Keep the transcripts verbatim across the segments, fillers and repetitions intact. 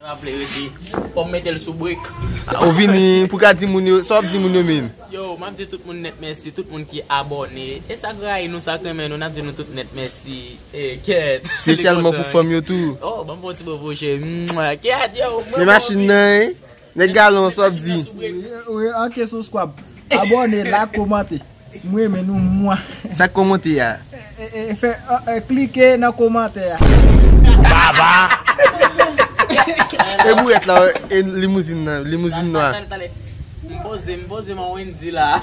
Raple rete, fò m mete l sou brek. Ou vini pou ka di moun yo, sa w ap di moun yo menm? Yo, m ap di tout moun nèt mèsi, tout moun ki abòne. E sa k rayi nou, sa k renmen nou, n ap di nou tout nèt mèsi. E kèt. Espesyalman pou fanm yo tou. Oh, ban m fè yon ti bo bouche. Kèt, yo. Men machin nan, hein? Nèg galon, sa w ap di? Wi, anke sou skwab. Abòne, like, kòmante. M renmen nou mwa. Sa k kòmante a? E, e, fè, e, e, klike nan kòmantè a. Baba! E bourèt la, e limouzin nan, limouzin nwa. Tale, tale. M poze, m poze man Wendy la.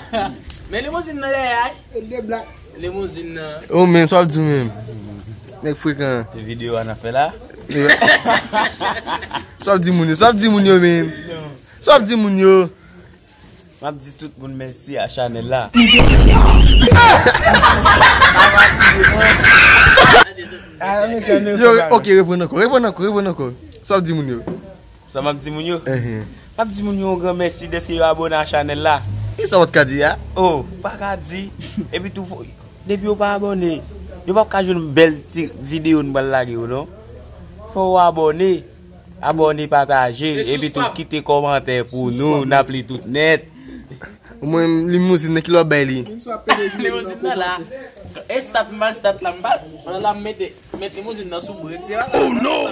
Men limouzin nan dèyè, ay. De blak. Limouzin nan. Ou menm, sa w ap di w menm? Nèg frekan. Se videyo a n ap fè la. Sa w ap di moun yo, sa w ap di moun yo menm? Sa w ap di moun yo? M ap di tout moun mèsi a chanèl la. Yo, ok, reprann ankò, reprann ankò, reprann ankò. Sa w ap di moun yo? Sa m ap di moun yo? Ehe. M ap di moun yo yon gran mèsi dèske yo abòne a chanèl la. Ki sa w pa t ka di a? Oh, pa ka di. Epi tou, fò- depi yo pa abòne, yo p ap ka jwenn bèl ti videyo n pral lage yo non. Fò w abòne. Abòne, pataje, epi tou kite kòmantè pou nou, n ap li tout nèt. Mwen, limouzin nan ki lè w ap bay li? Limouzin nan la. E stat m bal, stat la m bal. Mwen la m mete, met limouzin nan sou brek. Oh no!